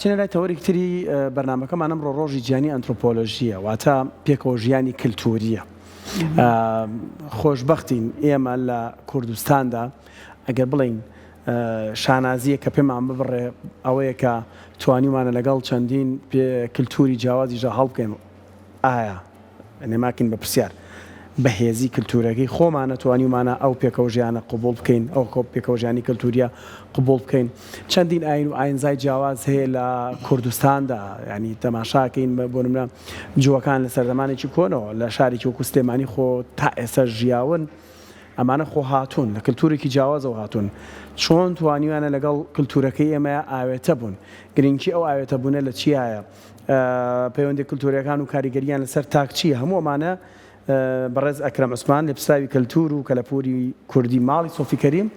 ئەچینە لای تەوەرێکی تری بەرنامەکەمان ئەمڕۆ ڕۆژی جیهانی ئەنترۆپۆلۆژییە واتە پێکەوە ژیانی کلتورییە. خۆشبەختین ئێمە لە کوردستاندا ئەگەر بڵێین شانازییەک کە پێمان ببڕێ ئەوەیە کە توانیومانە لەگەڵ چەندین کلتوری جیاوازیشدا هەڵبکەین ئایا نێماکین بە پرسیار، بەهێزی کلتورەکەی خۆمانە توانیومانە ئەو پێکەوەژیانە قبوڵ بکەین، ئەو پێکەوەژیانی کلتوریە قبوڵ بکەین. چەندین ئاین و ئاینزای جیاواز هەیە لە کوردستاندا، یانی تەماشاکەین بۆ نمونە جووەکان لە سەردەمانێکی کۆنەوە لە شارێکی وەکو سلێمانی خۆ تا ئێستا ژیاون، ئەمانە خۆ هاتوون لە کلتورێکی جیاوازەوە هاتوون، چۆن توانیویانە لەگەڵ کلتورەکەی ئێمەیا ئاوێتە بوون، گرنگی ئەو ئاوێتەبوونە لە چیایە؟ پەیوەندیە کلتوریەکان و کاریگەریان لەسەر تاک چیە؟ هەموو ئەمانە بەڕێز ئەکرەم عوسمان لێپرسراوی کەلتور و کەلەپوری کوردی ماڵی سۆفی کەریم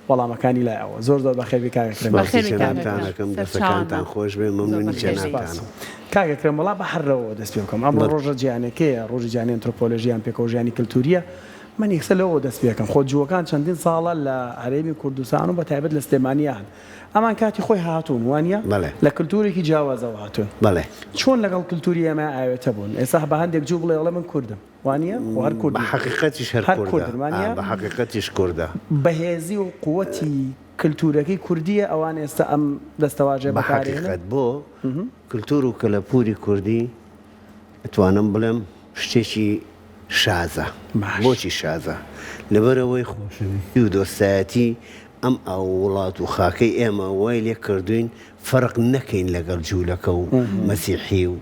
وەڵامەکانی لای ئەوە. زۆر زۆر بەخێربێی کاک ئەکرەم. سپاسی بەخێربێی کاک جەنابتان ئەکرەم. ئەکەم سەرچاوانمان. دەستەکانتان خۆش بێ زۆر مەمنونی بەخێربێی. جەنابتانم. کاک ئەکرەم وەڵا بە هەر لەوەوە دەست پێ بکەم ئەمڕۆ بەڵێ. ڕۆژە جیهانیەکەیە ڕۆژی جیهانی ئەنترۆپۆلۆژی یان پێکەوەژیانی کلتوریە من یەکسەر لەوەوە دەست پێ ئەکەم خۆ جووەکان چەندین ساڵە لە هەرێمی کوردستان و بە تایبەت لە سلێمانیان ئەمان کاتی خۆی هاتوون وانیە؟ بەڵێ. لە کلتورێکی جیاوازەوە هاتوون. بەڵێ. چۆن لەگەڵ کلتوری ئێمە ئاوێتە بوون؟ ئێستا بە هەندێک جوو بڵێ ئەڵێ من کوردم وانیە؟ خۆ هەر بە کوردن. حەقیقەتیش هەر هەر کوردە. کوردن ئا وانیە؟ بە حەقیقەتیش کوردە. بەهێزی و قوتی کلتورەکەی کوردیە ئەوان ئێستا ئەم دەستەواژەیە بە بەکارئێنن؟ حەقیقەت بۆ کلتور و کەلەپوری کوردی ئەتوانم بڵێم شتێکی شازە. باش. بۆچی شازە؟ لەبەرئەوەی خۆشەویستی و دۆستایەتی ئەم ئاو و وڵات و خاکەی ئێمە وای لێ کردووین فەرق نەکەین لەگەڵ جوولەکە و مەسیحی و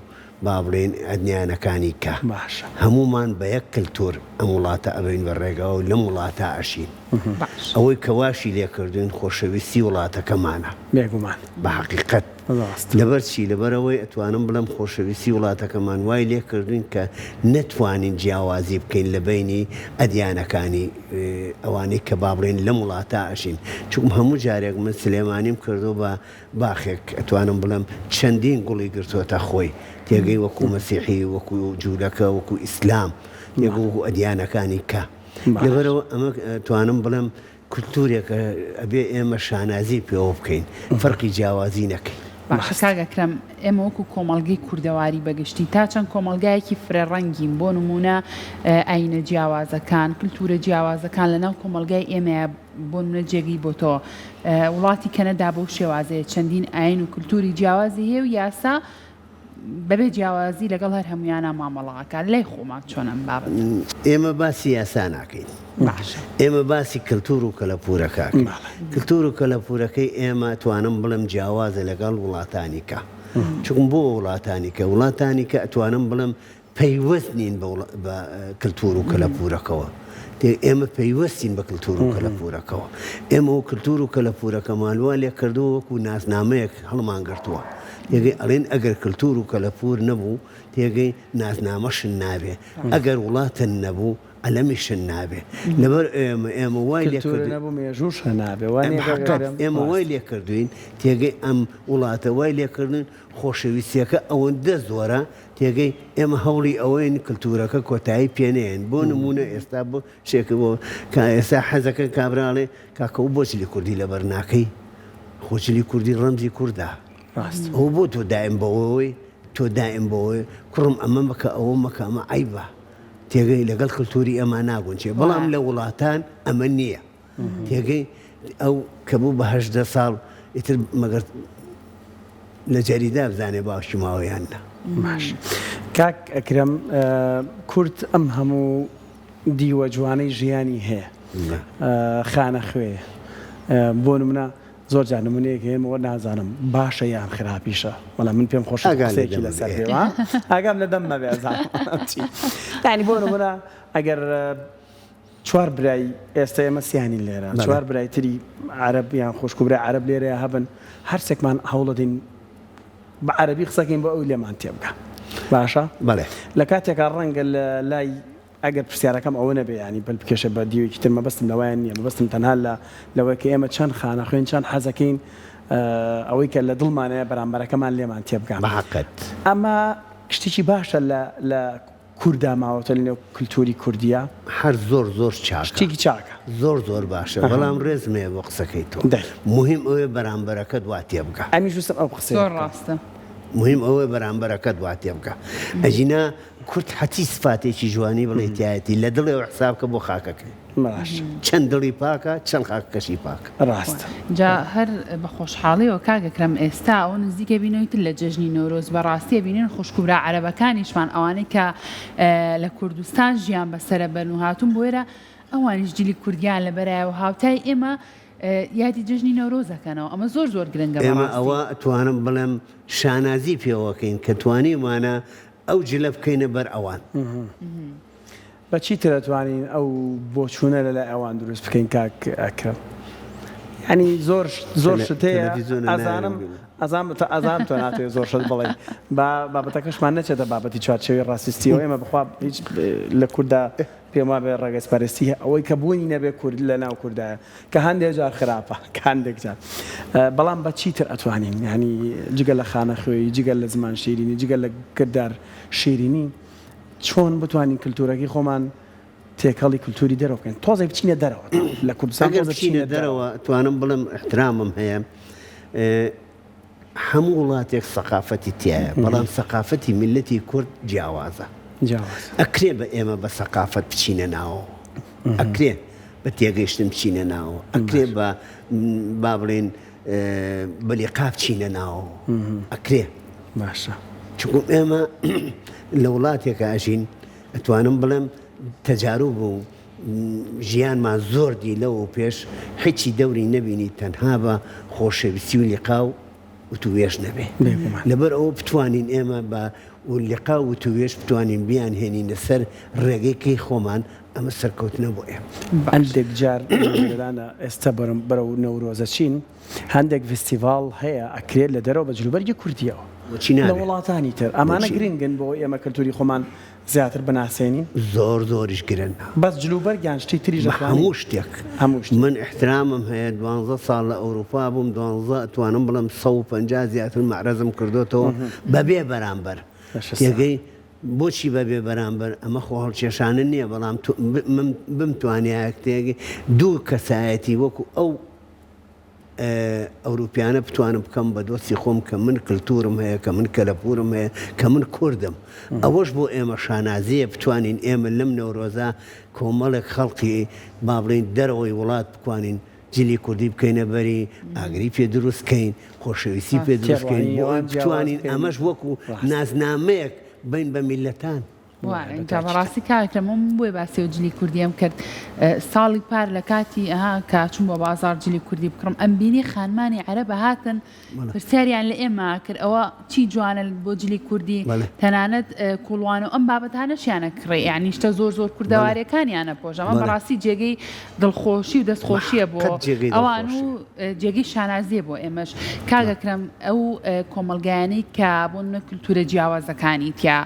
با بڵێین ئەدنیانەکانی کە باشە. هەموومان بە یەک کلتور ئەم وڵاتە ئەبەین بە ڕێگاوە و لەم وڵاتە ئەژین. باش. ئەوەی کە واشی لێ کردووین خۆشەویستی وڵاتەکەمانە. بێگومان. بە حەقیقەت. ڕاستە. لەبەر چی؟ لەبەرئەوەی ئەتوانم بڵێم خۆشەویستی وڵاتەکەمان وای لێ کردووین کە نەتوانین جیاوازی بکەین لە بەینی ئەدیانەکانی ئەوانەی کە با بڵێین لەم وڵاتە ئەژین. چونکم هەموو جارێک من سلێمانیم کردووە بە باخێک ئەتوانم بڵێم چەندین گوڵی گرتووەتە خۆی تێگەی وەکوو مەسیحی، وەکوو جوولەکە، وەکوو ئیسلام، تێگەی وەکوو ئەدیانەکانی کە. لەبەرئەوە ئەمە ئەتوانم بڵێم کلتورێکە ئەبێ ئێمە شانازی پێوە بکەین فەرقی جیاوازی نەکەین. باشە کاک ئەکرەم ئێمە وەکو کۆمەڵگەی کوردەواری بەگشتی تا چەند کۆمەڵگایەکی فرە ڕەنگین بۆ نمونە ئاینە جیاوازەکان کلتورە جیاوازەکان لەناو کۆمەڵگای ئێمەیە بۆ نمونە جێگەی بۆتەوە وڵاتی کەنەدا بەو شێوازەیە چەندین ئاین و کلتوری جیاوازی هەیە و یاسا بەبێ جیاوازی لەگەڵ هەر هەموویانا مامەڵە ئەکات لای خۆمان چۆنە ئەم بابەتە؟ ئێمە باسی یاسا ناکەین باشە. ئێمە باسی کلتور و کەلەپورەکە ئەکەین کلتور و کەلەپورەکەی ئێمە ئەتوانم بڵێم جیاوازە لەگەڵ وڵاتانی کە چونکم بۆ وڵاتانی کە وڵاتانی کە ئەتوانم بڵێم پەیوەست نین بە کلتور و کەلەپورەکەوە. ئێمە پەیوەستین بە کلتور و کەلەپورەکەوە. ئێمە و کلتور و کەلەپورەکەمان وا لێ کردووە وەکو ناسنامەیەک هەڵمان گرتووە. تێگەی ئەڵێن ئەگەر کلتور و کەلەپور نەبوو تێگەی ناسنامەشن نابێ. ئەگەر وڵاتن نەبوو عەلەمیشن نابێ. لەبەر ئێمە ئێمە وای لێ کلتور کردووین. نەبوو مێژووش نابێ. وا نییە کاک بە حەقیقەت ئەکرەم؟ ئێمە وای ڕاستە. لێ کردووین تێگەی ئەم وڵاتە وای لێ کردووین خۆشەویستیەکە ئەوەندە زۆرە تێگەی ئێمە هەوڵی ئەوەین کلتورەکە کۆتایی پێ نەیەن بۆ نمونە ئێستا بۆ شێک بۆ کە ئێستا حەزەکەن کابرا ئەڵێ کاکە و بۆ جلی کوردی لەبەر ناکەی خۆ جلی کوردی ڕەمزی کوردە ڕاست ئەوە بۆ تۆ دایم بەوەی تۆ دایم بەوەی کوڕم ئەمە مەکە ئەوە مەکە ئەمە عەیبە تێگەی لەگەڵ کلتوری ئێمە ناگونجێ بەڵام لە وڵاتان ئەمە نییە تێگەی ئەو کە بوو بە 18 ساڵ ئیتر مەگەر لە جەریدا بزانێ باوکی ماوە یان نا. باش کاک ئەکرەم کورد ئەم هەموو دیوە جوانەی ژیانی هەیە خانەخوێ بۆ نمونە زۆر جار نمونەیەک هێنمەوە نازانم باشە یان خراپیشە بەڵام من پێم خۆشە قسەیەکی لەسەر بێ ئاگام لە دەم مەبێ ئەزانم چی یانی بۆ نمونە ئەگەر چوار برای ئێستا ئێمە سیانین لێرە چوار برای تری عەرەب یان خوشک و برای عەرەب لێرەیە هەبن هەرسێکمان هەوڵەدەین بە عەرەبی قسەکەین بۆ ئەوی لێمان تێبگا باشە بەڵێ لە کاتێکا ڕەنگە لە لای ئەگەر پرسیارەکەم ئەوە نەبێ ینی پەل بکێشە بە دیوێکی تر مەبەستم لەوەیان نییە مەبەستم تەنها لە لەوەی کە ئێمە چەند خانە خوێن چەند حەزەکەین ئەوەی کە لە دڵمانەیە بەرامبەرەکەمان لێمان تێبگا بەحەقت ئەمە شتێکی باشە لە لە کوردا ماوەتە لە نێو کلتوری کوردیا؟ هەر زۆر زۆر چاکە. شتێکی چاکە. زۆر زۆر باشە بەڵام ڕێزم هەیە بۆ قسەکەی تۆ موهیم ئەوەیە بەرامبەرەکەت وا تێبگا. ئەمیش ویستم ئەو قسەیە زۆر ڕاستە. موهیم ئەوەیە بەرامبەرەکەت وا تێبگا ئەگینا کورد هەچی سفاتێکی جوانی بڵێی تیایەتی لە دڵێەوە حساب کە بۆ خاکەکەی. باشە. چەند دڵی پاکە چەند خاکەکەشی پاکە. ڕاستە. جا هەر بە خۆشحاڵیەوە کاک ئەکرەم ئێستا ئەوە نزیک ئەبینەوەی تر لە جەژنی نەورۆز بە ڕاستی ئەبینین خوشک و برا عەرەبەکانیشمان ئەوانەی کە لە کوردستان ژیان بەسەرە بەن و هاتوون بۆ ئێرە ئەوانیش جلی کوردیان لەبەرایە و هاوتای ئێمە یادی جەژنی نەورۆز ئەکەنەوە ئەمە زۆر زۆر گرنگە ئێمە بەڕاستی. ئەوە ئەتوانم بڵێم شانازی پێوەکەین کە توانیومانە ئەو جلە بکەینە بەر ئەوان. بە چی تر ئەتوانین ئەو بۆچوونە لە لای ئەوان دروست بکەین کاک ئەکرەم؟ یانی زۆر زۆر شت هەیە ئەزانم ئەزانم ئەزانم تۆ ناتەوێت زۆر شت بڵێی با بابەتەکەشمان نەچێتە بابەتی چوارچێوەی ڕاسیستیەوە ئێمە بخوا هیچ لە کورددا پێم وابێ ڕەگەزپەرستی هەیە ئەوەی کە بوونی نەبێ کورد لە ناو کوردایە کە هەندێک جار خراپە کە هەندێک جار بەڵام بە چیتر ئەتوانین یانی جگە لە خانەخوێی جگە لە زمان شیرینی جگە لە کردار شیرینی چۆن بتوانین کلتورەکەی خۆمان تێکەڵی کلتوری دەرەوە بکەین تۆزێک بچینە دەرەوە لە کوردستان ئەگەر بچینە دەرەوە توانم بڵێم احترامم هەیە هەموو وڵاتێک سەقافەتی تایە بەڵام سەقافەتی میلەتی کورد جیاوازە ئەکرێ بە ئێمە بە سەقافەت بچینە ناوە ئەکرێ بە تێگەیشتن بچینە ناوە ئەکرێ بە با بڵێن بە لیقا بچینە ناوەوە ئەکرێ باشە چونکو ئێمە لە وڵاتێکا ئەژین ئەتوانم بڵێم تەجاروب و ژیانمان زۆر دی لەوە پێش هیچی دەوری نەبینی تەنها بە خۆشەویستی و لیقا و وتووێژ نەبێ لەبەر ئەوە بتوانین ئێمە بە لقا و وتووێژ بتوانین بیان هێنینە سەر ڕێگەی کەی خۆمان ئەمە سەرکەوتنە بۆ ئێمە. هەندێک جار لێرانە ئێستا بەرەو نەورۆزە چین هەندێک ڤیستیڤاڵ هەیە ئەکرێت لە دەرەوە بە جلوبەرگی کوردیەوە بۆچی لە نابێ؟ وڵاتانی تر ئەمانە بۆچی؟ گرنگن بۆ ئێمە کەلتوری خۆمان زیاتر بناسێنین؟ زۆر زۆریش گرنگە. بەس جلوبەرگ یان شتی تریش بە ئەتوانین؟ هەموو شتێک. هەموو شتێک. من ئیحترامم هەیە دوانزە ساڵ لە ئەوروپا بووم دوانزە ئەتوانم بڵێم 150 زیاتر مەعرەزم کردۆتەوە بەبێ بەرامبەر باشە سا. تێگەی بۆچی بەبێ بەرامبەر ئەمە خۆهەڵکێشانە نییە بەڵام من بمتوانیایە تێگەی دوو کەسایەتی وەکو ئەو ئەوروپیانە بتوانم بکەم بە دۆستی خۆم کە من کلتورم هەیە کە من کەلەپورم هەیە کە من کوردم ئەوەش بۆ ئێمە شانازیە بتوانین ئێمە لەم نەورۆزە کۆمەڵێک خەڵکی با بڵێین دەرەوەی وڵات بتوانین جلی کوردی بکەینە بەری ئاگری پێ دروست کەین خۆشەویستی پێ دروست کەین تێڕوانینی بۆ ئەوان جیاواز بتوانین بکەین ئەمەش وەکو ڕاستە. نازنامەیەک بین بە میللەتان. وایە ئینجا بەڕاستی کاک ئەکرەم من بۆیە باسی ئەو جلی کوردیەم کرد ساڵی پار لە کاتی ئەها کە چووم بۆ بازاڕ جلی کوردی بکڕم ئەمبینی خانمانی عەرەب هاتن پرسیاریان لە ئێمە کرد ئەوە چی جوانە بۆ جلی کوردی تەنانەت کوڵوان و ئەم بابەتانەشیانە کڕێ یعنی شتە زۆر زۆر کوردەواریەکانیانە پۆش ئەمە بەڕاستی جێگەی دڵخۆشی و دەستخۆشیە بۆ ئەوان و جێگەی شانازیە بۆ ئێمەش کاک ئەکرەم ئەو کۆمەڵگایانەی کە بۆ نمونە کلتورە جیاوازەکانی تیا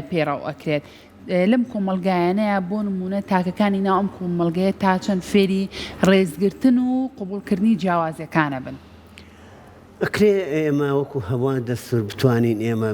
پەیڕەو ئەکرێت لەم کۆمەڵگایانەیا بۆ نمونە تاکەکانی ناو ئەم کۆمەڵگەیە تا چەند فێری ڕێزگرتن و قبوڵکردنی جیاوازیەکان ئەبن؟ ئەکرێ ئێمە وەکو هەمووان دەستور بتوانین ئێمە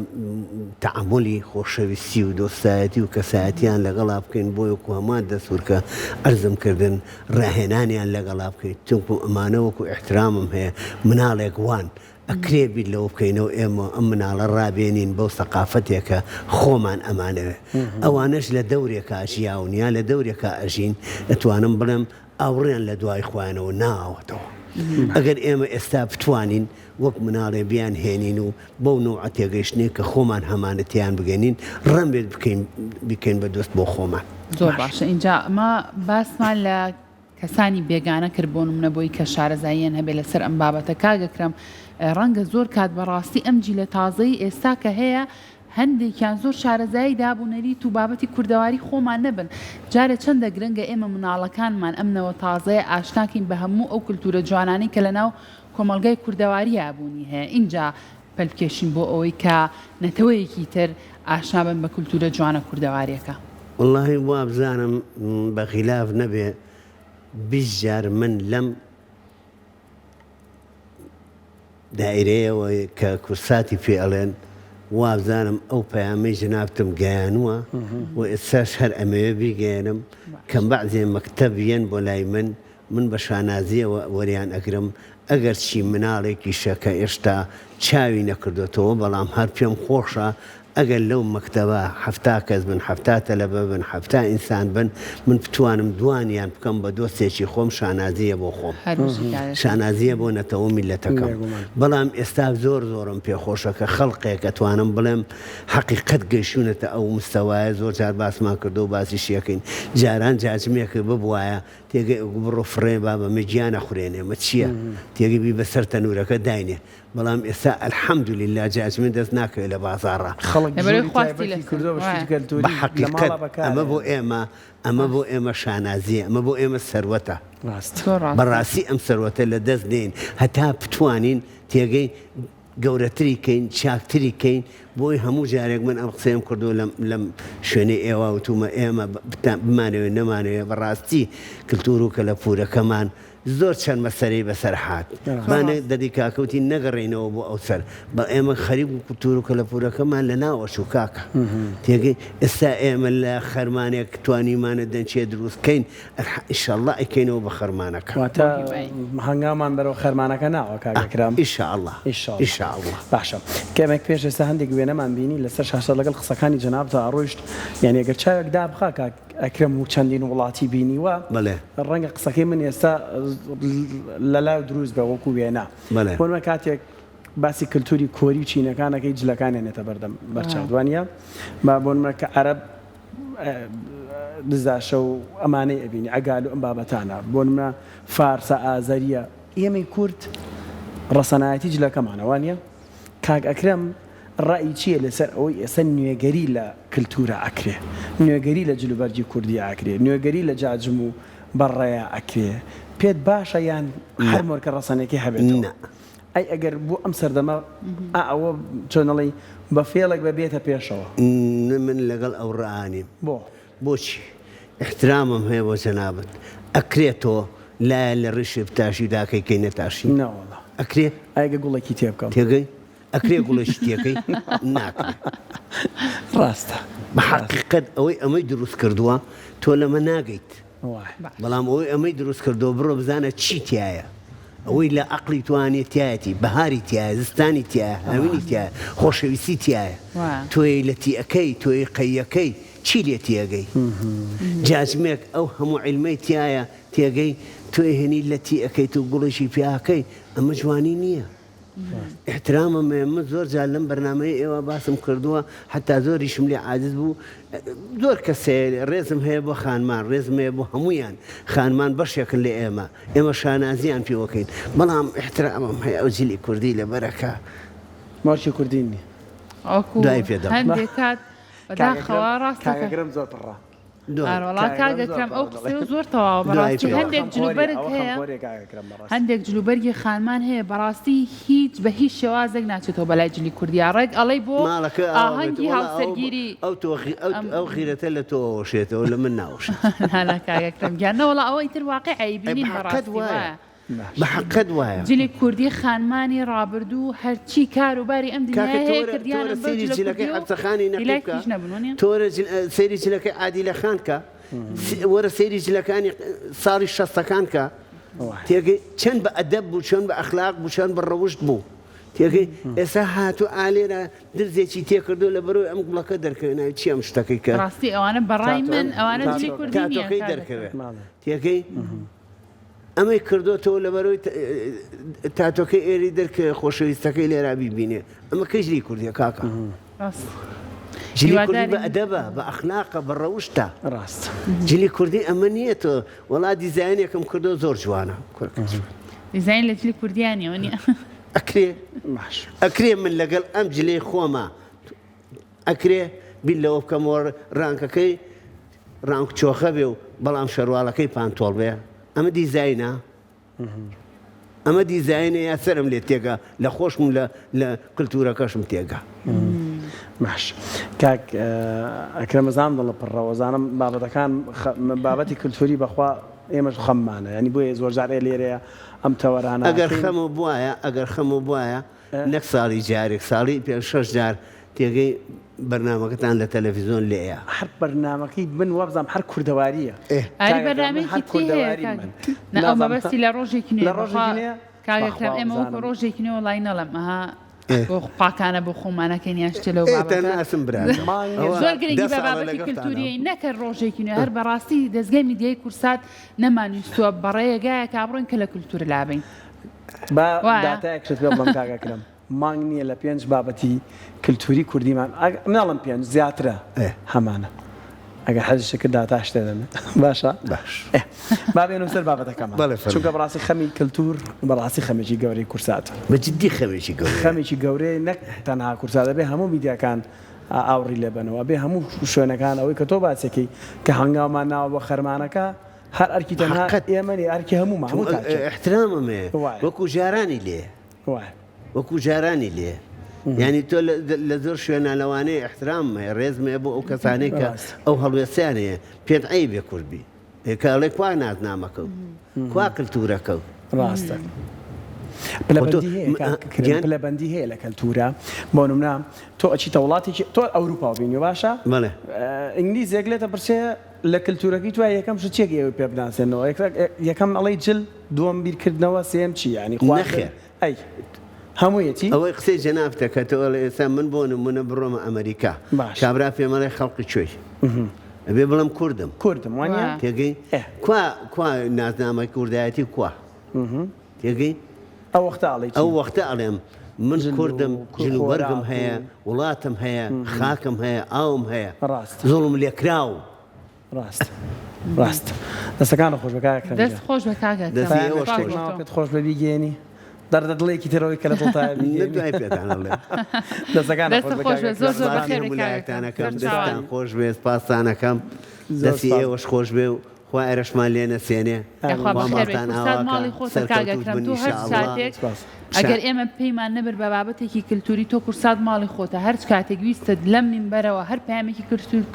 تەعامولی خۆشەویستی و دۆستایەتی و کەسایەتیان لەگەڵا بکەین بۆ وەکو هەمان دەستور کە عەرزم کردن ڕاهێنانیان لەگەڵا بکەین چونکو ئەمانە وەکو ئیحترامم هەیە مناڵێک وان ئەکرێ بیر لەوە بکەینەوە ئێمە ئەم مناڵە ڕابێنین بەو سەقافەتێکە خۆمان ئەمانەوێ ئەوانەش لە دەورێکا ژیاون یا لە دەورێکا ئەژین ئەتوانم بڵێم ئاوڕیان لە دوای خۆیانەوە ناوەتەوە. ئەگەر ئێمە ئێستا بتوانین وەک مناڵێ بیان هێنین و بەو نەوعە تێگەیشتنەی کە خۆمان هەمانە تێیان بگەینین، ڕەنبێت بکەین بیکەین بە دۆست بۆ خۆمان. زۆر باشە ئینجا ئەمە باسمان لە کەسانی بێگانە کرد بۆ نمونە بۆی کە شارەزاییان هەبێ لەسەر ئەم بابەتە کاک ئەکرەم ڕەنگە زۆر کات بەڕاستی ئەم جیلە تازەی ئێستا کە هەیە هەندێکیان زۆر شارەزایی داب و نەریت و بابەتی کوردەواری خۆمان نەبن، جارێ چەندە گرنگە ئێمە مناڵەکانمان ئەم نەوە تازەیە ئاشناکەین بە هەموو ئەو کلتورە جوانانەی کە لەناو کۆمەڵگای کوردەواریا بوونی هەیە ئینجا پەل بکێشین بۆ ئەوەی کە نەتەوەیەکی تر ئاشنا بن بە کلتورە جوانە کوردەواریەکە. وەڵاهی وابزانم بە غیلاف نەبێ 20 جار من لەم دائیرەیەوە کە کورساتی پێ ئەڵێن. وابزانم ئەو پەیامەی جەنابتم گەیانووە و ئێستاش هەر ئەمەوێ بیگەیەنم کە بەعزێ مەکتەب یەن بۆ لای من، من بە شانازییەوە وەریان ئەگرم، ئەگەرچی مناڵێکیشە کە ئێشتا چاوی نەکردۆتەوە، بەڵام هەر پێم خۆشە ئەگەر لەو مەکتەبە 70 کەس بن، 70 تەلەبە بن، 70 ئینسان بن، من بتوانم دوانیان بکەم بە دۆستێکی خۆم شانازییە بۆ خۆم. هەر بژی کاک ئەکرەم. شانازییە بۆ نەتەوە و میللەتەکەم. بێگومان. بەڵام ئێستا زۆر زۆرم پێ خۆشە کە خەڵقێک ئەتوانم بڵێم حەقیقەت گەیشتوونەتە ئەو مستەوایە، زۆر جار باسمان کردووە و باسیشی ئەکەین، جاران جاجمێک ببوایە تێگەی ئەگو بڕۆ فڕێ بابە مە گیا نەخورێنێ مە چیە تێگەی بی بەسەر تەنورەکە داینێ بەڵام ئێستا الحمدللە جاجمێ دەست ناکەوێ لە بازاڕا. خەڵک لەبەرەوەی ژووری خواستی تایبەتی لەسەر کردووە بە شتی وایە. بە کەلتوری لە حەقیقەت ماڵا بەکار ئەمە بۆ ئەهێنن. ئێمە ئەمە بۆ ئێمە شانازیە ئەمە بۆ ئێمە سەروەتە. ڕاستە. زۆر ڕاستە. بەڕاستی ئەم سەروەتە لە دەست نەین هەتا بتوانین تێگەی گەورەتری کەین چاکتری کەین بۆی هەموو جارێک من ئەم قسەیەم کردووە لەم لەم شوێنەی ئێوە وتومە ئێمە بمانەوێ نەمانەوێ بەڕاستی کلتور و کەلەپوورەکەمان زۆر چەند مەسەرەی بەسەر هات با دەدی کاکە وتی نەگەڕێینەوە بۆ ئەو سەر بە ئێمە خەریک بوو کلتور و کەلەپوورەکەمان لە ناوەچوو کاکە تێگەی ئێستا ئێمە لە خەرمانێک توانیمانە دەنچێ دروست کەین ئیشەڵڵا ئەیکەینەوە بە خەرمانەکە. واتە هەنگاومان بەرەو خەرمانەکە ناوە کاک ئەکرەم؟ ئیشەڵڵا ئیشەڵڵا. باشە کەمێک پێش ئێستا هەندێک وێنەمان بینی لەسەر شاشە لەگەڵ قسەکانی جەنابتا ئەڕۆیشت یانی ئەگەر چاوێک دابخا کاک ئەکرەم و چەندین وڵاتی بینیوە بەڵێ. ڕەنگە قسەکەی من ئێستا لەلا دروست بێ وەکو وێنە بەڵێ. بۆ نمونە کاتێک باسی کلتوری کۆری و چینەکان ئەکەی جلەکانیان نێتە بەردەم بەرچاوت وانیە؟ با بۆ نمونە کە عەرەب دزاشە و ئەمانەی ئەبینی عەگال و ئەم بابەتانە بۆ نمونە فارسە ئازەریە ئێمەی کورد ڕەسەنایەتی جلەکەمانە وانیە کاک ئەکرەم ڕەئی چیە لەسەر ئەوەی ئێستا نوێگەری لە کلتورا ئەکرێ نوێگەری لە جلوبەرگی کوردیا ئەکرێ نوێگەری لە جاجم و بەڕەیا ئەکرێ پێت باشە یان هەر مۆرکە ڕەسەنێکی هەبێتەوە؟ نا. ئەی ئەگەر بۆ ئەم سەردەمە ئا ئەوە چۆن ئەڵێی بە فێڵێک بە بێتە پێشەوە. نە من لەگەڵ ئەو ڕآ نیم. بۆ؟ بۆچی؟ ئیحترامم هەیە بۆ جەنابت. ئەکرێ تۆ لایە لە ڕیشێ بتاشی و داکەی کەی نەتاشی؟ نەوەڵا. ئەکرێ؟ ئەی گە گوڵێکی تێ بکەم؟ تێگەی؟ ئەکرێ گوڵێکی تێکەی؟ ناکرێ. ڕاستە. بە حەقیقەت ئەوەی ئەمەی دروست کردووە تۆ لەمە ناگەیت. بەڵام ئەوەی ئەمەی دروست کردووە بڕۆ بزانە چی تیایە ئەوەی لە عەقڵی توانێ تیایەتی بەهاری تیایە زستانی تیایە هاوینی تیایە خۆشەویستی تیایە تۆی لە تیەکەی تۆی قەیەکەی چی لێ تێگەی جاجمێک ئەو هەموو عیلمەی تیایە تێگەی تۆی هێنی لە تیەکەی تو گوڵێکی پیاکەی ئەمە جوانی نییە. ئیحترامم هەیە من زۆر جار لەم بەرنامەی ئێوە باسم کردووە حتا زۆریشم لێ عاجز بوو زۆر کەس هەیە ڕێزم هەیە بۆ خانمان ڕێزم هەیە بۆ هەمویان خانمان بەشێکن لە ئێمە ئێمە شانازیان پێوەکەین بەڵام ئیحترامم هەیە ئەو جلی کوردی لەبەرەکە مۆرکی کوردی نییە دوای پێ دەڵێم. هەندێک کات بەداخەوە ڕاستەکە. کاک ئەکرەم زۆر پڕە. ئاروەڵا کاک ئەکرەم ئەو قسەیە زۆر تەواوە بەڕاستی هەندێک جلوبەرگ هەیە هەندێک جلوبەرگی خانمان هەیە بەڕاستی هیچ بە هیچ شێوازێک ناچێتەوە بەلای جلی کوردیا ڕێک ئەڵێی بۆ ئاهەنگی هاوسەرگیری ئەو تۆ ئەو غیرەتە لە تۆ ئەوەشێتەوە لە من ناوەشێت نا کاک ئەکرەم گیان نەوەڵا ئەوە ئیتر واقیعە ئەیبینین بەڕاستی وایە. بە حەقت وایە. جلی کوردی خانمانی ڕابردوو هەرچی کار و باری ئەم کاکە دنیایە هەیە تۆرە کردیانە تۆرە بەو سەیری جلە جلەکەی کوردیە و حەپسەخانی نەقیب هیلاک کە هیچ نەبوون وەنیە؟ تۆرە جل سەیری جلەکەی عادیلە خان کە وەرە سەیری جلەکانی ساڵی شەستەکان کە تێگەی چەند بە ئەدەب بوو چەند بە ئەخلاق بوو چەند بە ڕەوشت بوو تێگەی ئێستا هاتوو ئالێرە درزێکی تێکردو لە بەرۆی ئەم گوڵەکە دەرکەوێ ناوی چی ئەم شتەکەی کە ڕاستی ئەوانە بەڕای من ئەوانە جلی کوردی نییە تاتۆکەی کاک دەرکەوێ تێگەی ئەمەی کردۆتەوە لەبەرەوەی تاتۆکەی ئێری دەرکەوێ خۆشەویستەکەی لێرا بیبینێ ئەمە کەی جلی کوردیە کاکە جلی کوردی بە ئەدەبە بە ئەخلاقە بە ڕەوشتە ڕاست جلی کوردی ئەمە نییە تۆ وەڵا دیزاینێکم کردو زۆر جوانە دیزاین لە جلی کوردیانەوە نیە ئەکرێ ئەکرێ من لەگەڵ ئەم جلەی خۆمە ئەکرێ بیر لەوە بکەمەوە ڕانکەکەی ڕانک چۆخە بێ و بەڵام شەرواڵەکەی پانتۆڵ بێ ئەمە دیزاینە ئەمە دیزاینە یا سەرم لێ تێگا لە خۆشم لە لە کللتورەکەشم تێگا باش کاک ئەکرەم ئەزانم دڵت پڕە ئەزانم بابەتەکان بابەتی کللتوری بەخوا ئێمەش خەممانە ینی بۆیە زۆر جار لێرەیە ئەم تەوەرانە ئەگەر خەمە بواە ئەگەر خەمە بواە نەک ساڵی جارێک ساڵی پێ شەش جار. تێگەی بەرنامەکەتان لە تەلەفیزۆن لێیە. هەر بەرنامەکەی من وابزانم هەر کوردەواریە. ئێ. ئاری کاک ئەکرەم من بەرنامەیەکی هەر تری هەیە کوردەواریم کاک من. نا ئەو نازانم مەبەستی لە ڕۆژێکی نوێ لە بەخوا ڕۆژێکی نوێ؟ کاک بەخوا ئەکرەم ئێمە وەکو وابزانم. ڕۆژێکی نوێ وەڵای نەڵێم ئەها ئێ. بۆ پاکانە بۆ خۆمانەکەین یان شتێ لەو ئێ بابەتە تەناسم براکەم. مانگێ ئەوە زۆر جار گرنگی دە بە ساڵە بابەتی لەگەڵتانم. کلتوریەین نەکە ڕۆژێکی نوێ هەر بەڕاستی دەزگای میدیایی کوردسات نەمانویستووە بەڕێگایەکا بڕۆین کە لە کلتور لابەین. با وایە؟ داتایەک شت پێ بڵێم کاک ئەکرەم. مانگ نییە لە پێنج بابەتی کلتوری کوردیمان ناڵم پێنج زیاترە هەمانە ئەگەر حەزیشت کرد داتاش تێدەمێ باشە باش با بێنم سەر بابەتەکەمان بەڵێ فەرموو. چونکە بەڕاستی خەمی کلتور بەڕاستی خەمێکی گەورەی کورساتە بە جدی خەمێکی گەورەیە. خەمێکی گەورەیە نەک تەنها کورسات ئەبێ هەموو میدیاکان ئاوڕی لێ بەنەوە ئەبێ هەموو شوێنەکان ئەوەی کە تۆ باسیەکەی کە هەنگاومان ناوە بۆ خەرمانەکە هەر ئەرکی تەنها حەقت. ئێمە نیە ئەرکی هەموومان هەموو تاکێک ئیحترامم هەیە وایە. وەکو جارانی لێ. وایە. وەکو جارانی لێ یانی تۆ لە زۆر شوێنە لەوانەیە ئیحترامم هەیە ڕێزم هەیە بۆ ئەو کەسانەی کە ئەو هەڵوێستیان هەیە پێت عەیبێ کورد بی کە ئەڵێ کوا نازنامەکە و کوا کلتورەکە و ڕاستە پلەبەندی هەیە کاک کرم پلەبەندی هەیە لە کەلتورە بۆ نمونە تۆ ئەچیتە وڵاتێکی تۆ ئەوروپا بینی باشە بەڵێ ئینگلیزێک لێتە پرسێ لە کلتورەکەی تو یەکەم شت چیە کە ئێوەی پێ بناسێنەوە یەکەم ئەڵێی جل دووەم بیرکردنەوە سێیەم چی یانی خواردن نەخێر ئەی هەموویەتی. ئەوەی قسەی جەنابتە کە تۆ ئەڵێ ئێستا من بۆ نمونە بڕۆمە ئەمەریکا باش. کابرا پێم ئەڵێ خەڵقی کوێی ئەبێ بڵێم کوردم کوردم وانیە؟ وا. تێگەی ئێ. کوا کوا نازنامەی کوردایەتی کوا تێگەی ئەو وەختە ئەڵێی چی؟ ئەو وەختە ئەڵێم من جل و کوردم جل و بەرگم خۆراک و هەیە وڵاتم هەیە خاکم هەیە ئاوم هەیە ڕاستە. زوڵم لێکراوم. ڕاست ڕاست دەستەکانت خۆش بێ کاک ئەکرەم دەست گیان. خۆش بێ کاک ئەکرەم دەستی ئێوەش سپاس خۆش. بۆ ماوە تۆ. پێت خۆش بێ بیگەیەنی دەردە دڵێکی ترەوەی کە لە دڵتایە نە بیگەیەنی دوای پێتان ئەڵێم. دەستەکانت دەست خۆش بێ خۆش کاک بێ زۆر ئەکرەم. زۆر سپاسی بەخێر بێ هەموو کاک لایەکتان ئەکرەم ئەکەم سەرچاوان. دەستتان خۆش بێ سپاستان ئەکەم زۆر دەستی سپاس. ئێوەش خۆش بێ و خوا ئێرەشمان لێ نەسێنێ یاخوا خوا بەخێر بێی ماڵتان کورسات ئاوا کا ماڵی خۆتە کاک سەرکەوتوو ئەکرەم بن تۆ ان هەر شاء اللە. ساتێک سپاس. ئەگەر ئێمە پێیمان نەبرد بە بابەتێکی کلتوری تۆ کورسات ماڵی خۆتە هەرچ کاتێک ویستت لەم مینبەرەوە هەر پەیامێکی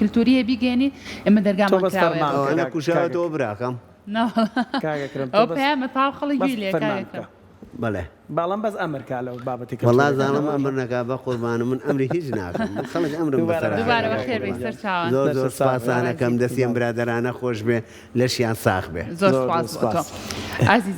کلتوریە بیگەیەنیت ئێمە تۆ دەرگامان بەس کراوەیە فەرمان بۆ بکە ئەوانە کاک کاک کوژاوەتەوە براکەم. نەوەڵا کاک ئەکرەم تۆ ئەوە بەس پەیامە تاو خەڵک بەس گوێی لێیە کاک فەرمان ئەکرەم. بکە. بەڵێ. بەڵام بەس ئەمر کا لەو بابەتی وەڵا کەلتوریەکانە زاڵم باشە. ئەمر نەکا بەقوربانم من ئەمری هیچ ناکەم من خەڵک ئەمرم دووبارە بەسەرا دووبارە ئەکا بەخێر بێی بەقوربان سەر چاوان. زۆر زۆر دەستت ساغ بێ. سپاستان ئەکەم بەڕێزی. دەستی ئەم برادەرانە خۆش بێ لەشیان ساغ بێ. زۆر زۆر سپاس زۆر بۆ تۆ سپاس. ئازیزان.